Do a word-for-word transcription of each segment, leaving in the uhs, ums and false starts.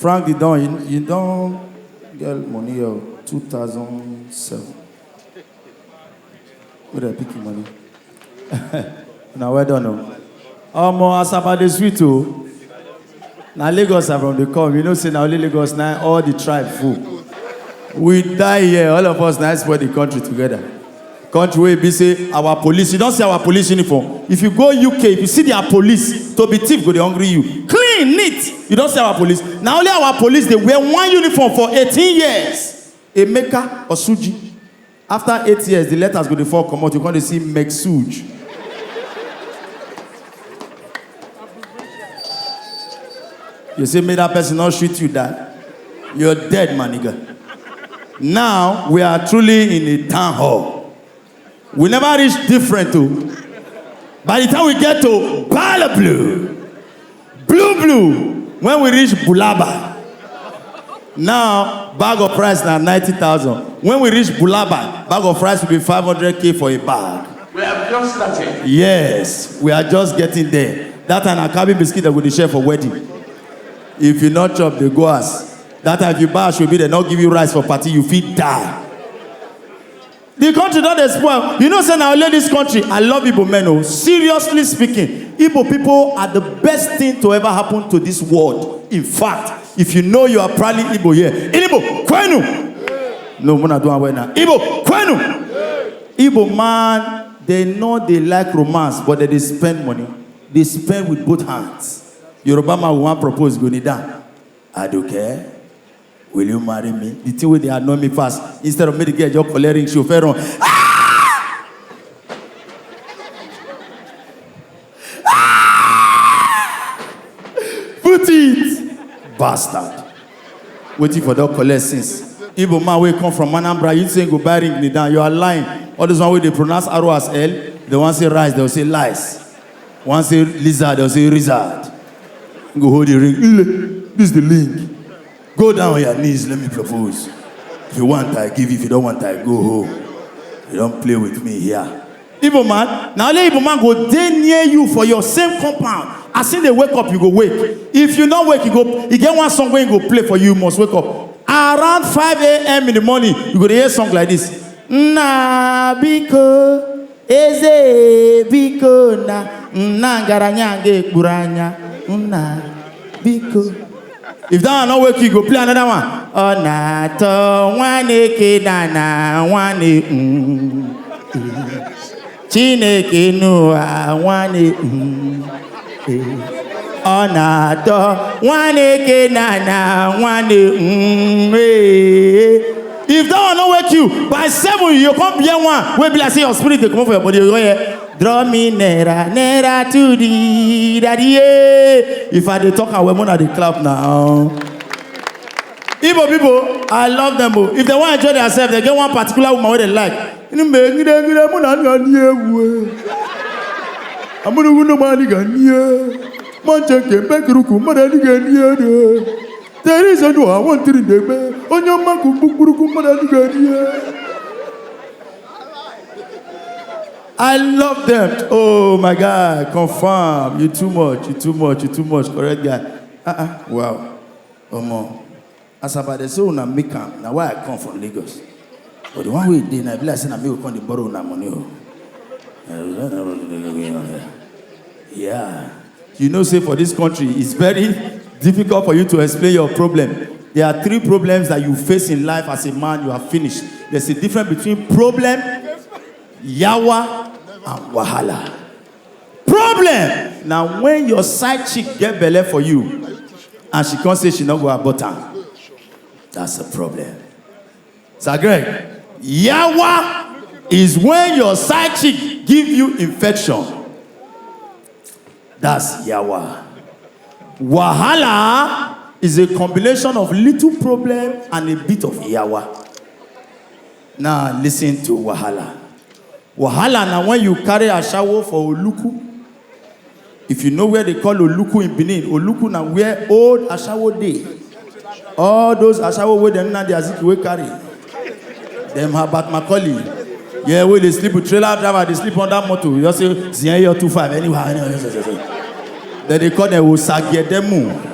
Frank the Don, you, you don get money of two thousand seven. Where dem pick the money? Now, well done o. Omo, Asaba dey sweet o. Na Lagos I from dey come. You know say na only Lagos na all the tribe full. We die here, all of us na spoil the country together. Country wey be say our police, you don see our police uniform. If you go U K, if you see their police, to be thief go dey hungry you. Clean, neat. You don see our police. Na only our police dey wear one uniform for eighteen years. Emeka Osuji. After eight years, the letters go dey fall comot. You come dey see Mexuj. You say make that person not shoot you, die. You're dead, my nigga. Now we are truly in a town hall. We never reach different o. By the time we get to Bala Blue, Blue Blue, when we reach Bulaba, now bag of rice na ninety thousand. When we reach Bulaba, bag of rice will be five hundred K for a bag. We have just started. Yes, we are just getting there. That time na Kabi biscuit dem go dey share for wedding. If you not chop, dey go house. That time if you buy asoebi, dem not give you rice for party, you fit die. The country don dey spoil. You know say na only this country. I love Igbo men o. Seriously speaking, Igbo people are the best thing to ever happen to this world. In fact, if you know you are proudly Igbo here, Igbo kwenu. No, muna do am well now. Igbo kwenu. Igbo man, they know they like romance, but they dey spend money. They spend with both hands. Yoruba man, we wan propose, go kneel down. Aduke, will you marry me? The thing wey dey annoy me pass, instead of make the girl just collect ring, she go first run. Ah! Ah! Put it! Bastard. Wetin for don collect since? Igbo man wey come from Anambra, you say go buy ring, kneel down. You are lying. All those one wey dey pronounce arrow as L, they wan say rice, they will say lies. Wan say lizard, they will say lizard. Go hold the ring. Ile, this is the link. Go down on your knees, let me propose. If you want, I give you. If you don't want, I go home. You don't play with me here. Igbo man, na only Igbo man go dey near you for your same compound. As soon dey wake up, you go wake. If you no wake, you go. You get one song wey you go play for you, you must wake up. Around five a m in the morning, you go dey hear song like this. Nna biko, eze biko na, nna ngaranya ga ekpuru anya, nna biko. If that one no wake you, go play another one. Ọ na-atọ nwaneke na na nwane, mm, mm. Chineke n'ụwa nwane, mm, eh. Ọ na-atọ nwaneke na na nwane, mm, eh. If that one no wake you, by seven you come hear one wey be like say your spirit dey comot for your body. You go hear, draw me nearer, nearer to thee, daddy, yeah. If I dey talk am well, una dey clap now. Igbo people, I love them o. If they wan enjoy themselves, they get one particular woman wey they like. Inu mgbe ngide ngide mụ na nna nni ewu e. Amụrụ unu ma anyị ga nni e. Ma nche nke mbe kiri ukwu mmadụ anyị ga nni e de. There is a no I want to the onye ọma kukpukpurukwu mmadụ anyị ga nni e. I love them. Oh my God, confirm. You too much, you too much, you too much. Correct guy. Uh-uh. Wow. Omo. As about the soul na make am. Na why I come from Lagos. But the one wey dey na be like say na me go come dey borrow una money o. Yeah. You know say for this country, it's very difficult for you to explain your problem. There are three problems that you face in life as a man, you are finished. There's a difference between problem, yawa, and wahala. Problem na when your side chick get belle for you and she come say she no go abort am. That's a problem. Sir Greg, yawa is when your side chick give you infection. That's yawa. Wahala is a combination of little problem and a bit of yawa. Now listen to wahala. Wahala na when you carry ashawo for Oluku. If you know where they call Oluku in Benin, Oluku na where old ashawo dey. All those ashawo wey dem Nnamdi Azikiwe carry. Dem Herbert Macaulay. Yeah, wey dey sleep with trailer driver, dey sleep under motor. You just say, "Zien your two five anyhow, anyhow." Then they call them Osagedemu.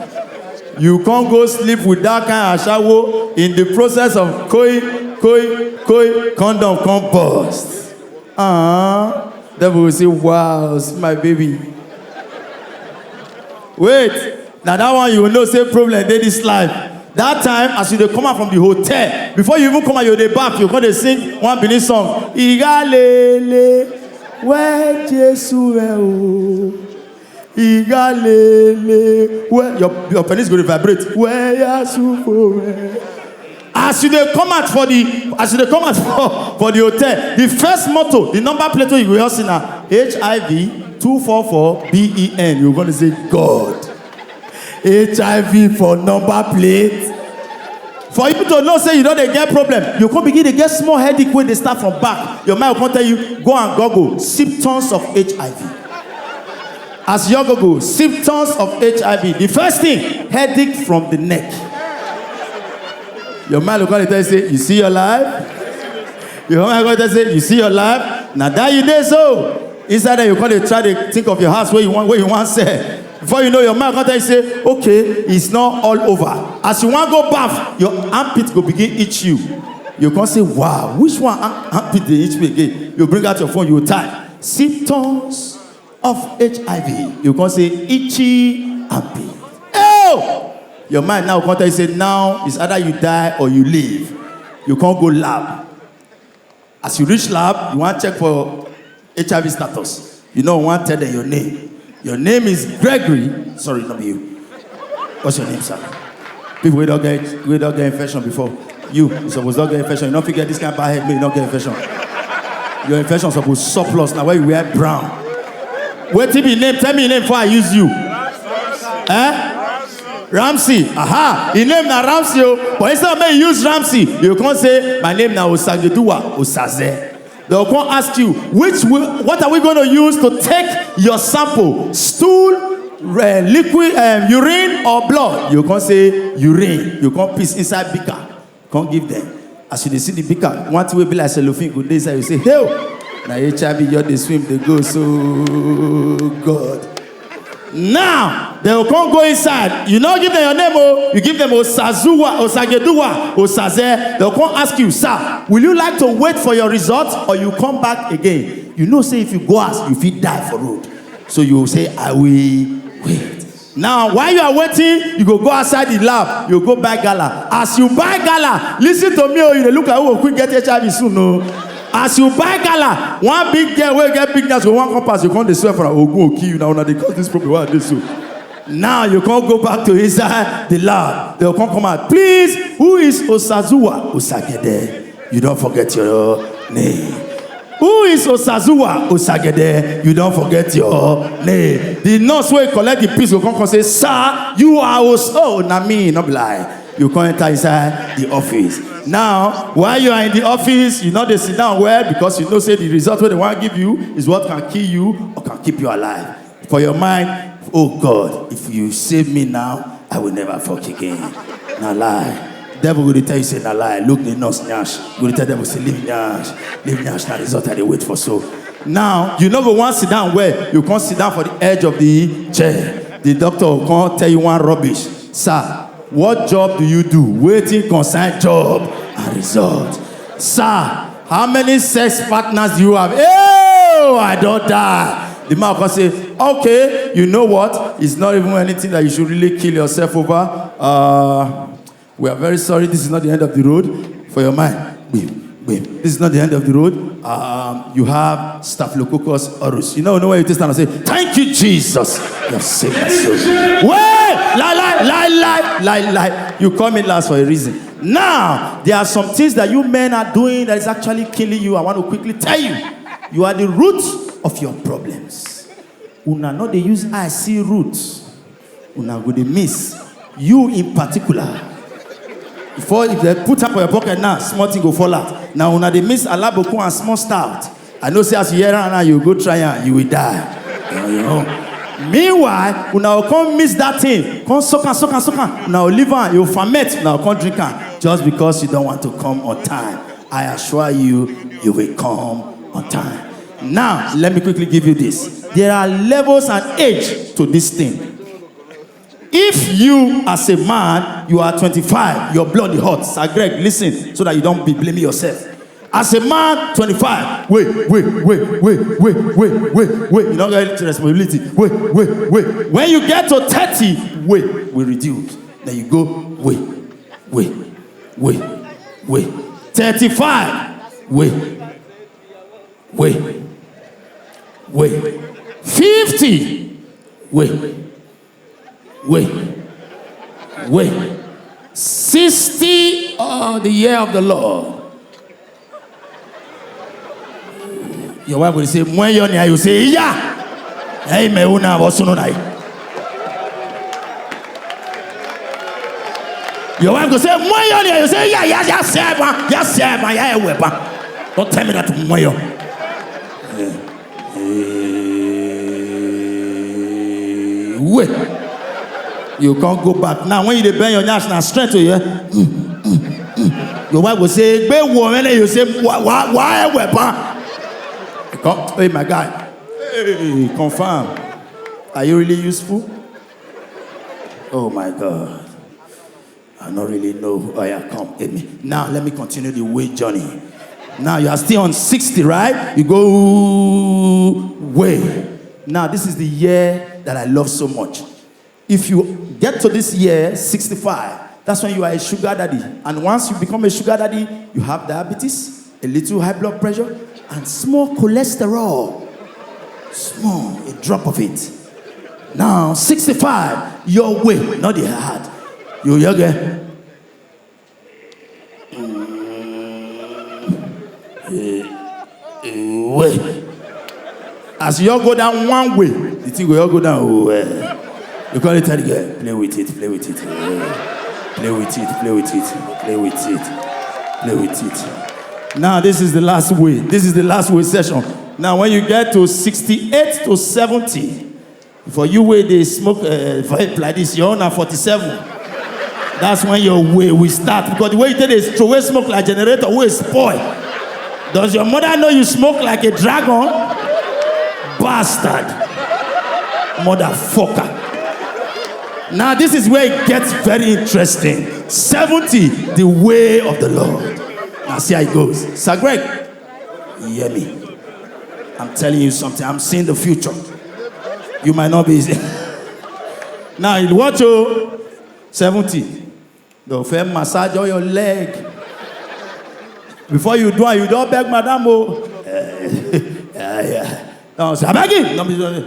You can't go sleep with that kind of shower in the process of koi, koi, koi, condom come burst. Ah, devil will say, "Wow, see my baby." Wait, now that one you will know say problem dey this life. That time, as you dey come out from the hotel, before you even come out, you dey baff, you come dey sing one Benin song. Igalele, where Jesus o. Igalele, where your, your penis go dey vibrate. Where ya supo, where? As you dey come out for the, as you dey come out for, for the hotel, the first motor, the number plate wey you go just see na H I V two four four B E N. You go dey say, "God, H I V for number plate." For you to know say you don dey get problem, you come begin dey get small headache wey dey start from back. Your mind come tell you, "Go and Google symptoms of H I V." As you go Google symptoms of H I V, the first thing, headache from the neck. Your mind go come dey tell you say, "You see your life?" Your mind go come dey tell you say, "You see your life?" Na that you dey so. Inside there, you come dey try to think of your house where you want, where you want sell. Before you know, your mind come tell you say, "Okay, it's not all over." As you wan go baff, your armpit go begin itch you. You come say, "Wow, which one arm-, armpit dey itch me again?" You bring out your phone, you type symptoms of H I V. You come say, "Itchy armpit." Oh! Your mind now come tell you say, "Now it's either you die or you live." You come go lab. As you reach lab, you wan check for H I V status. You no wan tell them your name. Your name is Gregory. Sorry, not you. What's your name, sir? People wey don get, wey don get infection before. You, you suppose don get infection. You no fit get this kind of bad head, make you no get infection. Your infection suppose surplus. Now why you wear brown? Wetin be name? Tell me your name before I use you. Eh? Ramsey. Aha. Your name na Ramsey o. But instead of make you use Ramsey, you come say, "My name na Osageduwa Osaze." They'll come ask you, "Which wi-, what are we gonna use to take your sample? Stool, eh, liquid, um, urine or blood?" You come say, "Urine." You come piss inside beaker. Come give them. As you dey see the beaker, one thing wey be like cellophane go dey inside, you say, "Hey, na H I V just dey swim dey go so, God." Now, they will come go inside. You no give them your name o. You give them Osazuwa, Osageduwa, Osaze. They'll come ask you, "Sir, will you like to wait for your result or you come back again?" You know say if you go house, you fit die for road. So you say, "I will wait." Now, while you are waiting, you go go outside the lab, you go buy gala. As you buy gala, listen to me o, you dey look like who go quick get H I V soon o. As you buy gala, one big girl wey get big nyash go wan come pass, you come dey swear for am, "Ogun go kill you, na una dey cause this problem wey I dey so." Now you come go back to inside the lab. They come come out. "Please, who is Osazuwa Osagede?" You don forget your name. "Who is Osazuwa Osagede?" You don forget your name. The nurse wey collect the piece go come come say, "Sir, you are Os-, oh, na me, no be lie." You come enter inside the office. Now, while you are in the office, you no dey sit down well because you know say the result wey they wan give you is what can kill you or can keep you alive. For your mind, "Oh God, if you save me now, I will never fuck again." Na lie. Devil go dey tell you say na lie. Look the nurse nyash. Go dey tell devil say, "Leave nyash. Leave nyash. Na result I dey wait for so." Now, you no go wan sit down well. You come sit down for the edge of the chair. The doctor go come tell you one rubbish. "Sir, what job do you do? Wetin concern job and result?" "Sir, how many sex partners do you have?" "Oh, I don die." The man come say, "Okay, you know what? It's not even anything that you should really kill yourself over. Uh, we are very sorry. This is not the end of the road." For your mind, wait, wait. "This is not the end of the road. Um, you have Staphylococcus aureus." You know, know where you taste and say, "Thank you, Jesus. You have saved my soul." Wait, lie, lie, lie, lie, lie, lie. You come in last for a reason. Now, there are some things that you men are doing that is actually killing you. I want to quickly tell you, you are the root of your problems. Una no dey use eye see root. Una go dey miss. You in particular. Before, if they put am for your pocket now, small thing go fall out. Now, una dey miss alaboku and small stout. I know say as you hear am now, you go try am, you will die. You know. Meanwhile, una go come miss that thing. Come suck am, suck am, suck am. Una go leave am, you ferment, una go come drink am. Just because you don't want to come on time. I assure you, you will come on time. Now, let me quickly give you this. There are levels and age to this thing. If you, as a man, you are twenty-five, your blood is hot. Sir Greg, listen so that you don't be blaming yourself. As a man, twenty-five, wait, wait, wait, wait, wait, wait, wait, wait. You don't get responsibility. Wait, wait, wait. When you get to thirty, wait, we reduce. Then you go, wait, wait, wait, wait. Thirty-five, wait, wait, wait. Fifty, wait, wait, wait. Sixty, oh, the year of the Lord. Your wife will say, "Mwenyo ni," you say, "Yeah." Hey, me una, what's on? Your wife go say, "Mwenyo ni," you say, "Yeah, yeah, yeah, seven, yeah, seven, yeah, wepa." Don't tell me that, mwenyo. Eh, wait. You can't go back. Now, when you dey bend your nyash, na strength to you. Your wife will say, "Gbe wo," and you say, "Why, why, why, wepa?" Come, hey, my guy. Hey, confirm. Are you really useful? Oh, my God. I don't really know why I come. Amen. Now, let me continue the way journey. Now, you are still on sixty, right? You go way. Now, this is the year that I love so much. If you get to this year, sixty-five, that's when you are a sugar daddy. And once you become a sugar daddy, you have diabetes, a little high blood pressure, and small cholesterol. Small, a drop of it. Now, sixty-five, your way, not the hard. You, you get. Mm. Eh, eh, way. As you all go down one way, the thing will all go down. Oh, eh. You call it, tell the girl, "Play with it, play with it, eh. Play with it, play with it, play with it, play with it." Now, this is the last way. This is the last way session. Now, when you get to sixty-eight to seventy, for you wey dey smoke, eh, vape like this, your own na forty-seven. That's when your way will start, because the way you take dey throw away smoke like generator wey spoil. Does your mother know you smoke like a dragon? Bastard. Motherfucker. Now, this is where it gets very interesting. Seventy, the way of the Lord. Now, see how it goes. Sir Greg, you hear me? I'm telling you something. I'm seeing the future. You might not be. Now, you watch, oh, seventy. They'll first massage all your leg. Before you do it, you don't beg madam, oh. Yeah, yeah. No, say, "I beg you." No, be sorry.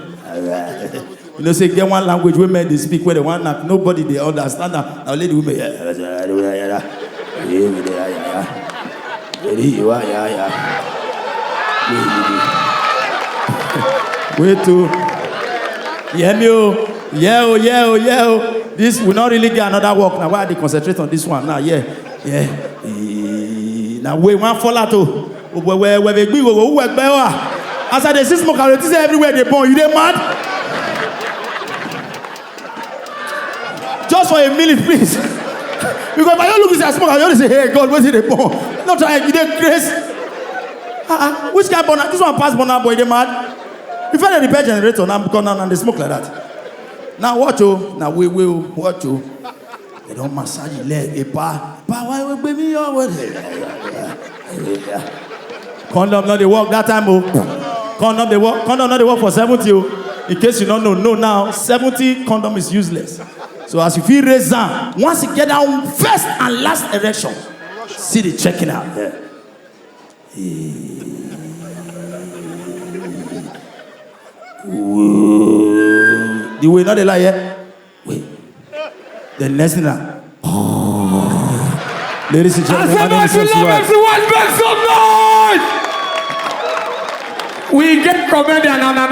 You know, say, get one language women they speak where they want, like, nobody they understand that. Now, lady women, yeah, yeah, yeah, yeah, yeah. Yeah, yeah, yeah, yeah. Lady, you are, yeah, yeah. Wait to. Yeah, me, oh. Yeah, oh, yeah, oh, yeah, oh. This will not really get another work. Now, why they concentrate on this one? Now, yeah, yeah. Eh, now, we want fall out, oh. Where, where, where, we, we, we, we, where, where, as I dey see smoke, I dey see everywhere they burn. You dey mad? Just for a minute, please. Because if I don't look at smoke, I just say, "Hey, God, what's it they burn?" Not try, you dey craze. Uh-uh. Which kind of burner? This one pass burner boy, they mad. If I repair generator, now because now, now they smoke like that. Now watch, oh, now we will watch, oh. They don't massage your leg, a pa. Pa, why we baby your word? Condom not the work that time, oh. Condom they work. Condom not the work for seventy, oh. In case you don't know, no, now seventy condom is useless. So as you feel raise am, once you get that first and last erection, see the checking out there. The way, not the lie, yeah? Wait. The next thing now. Ladies and gentlemen, my name is Sexy White. Everyone make some noise. We get comedian and another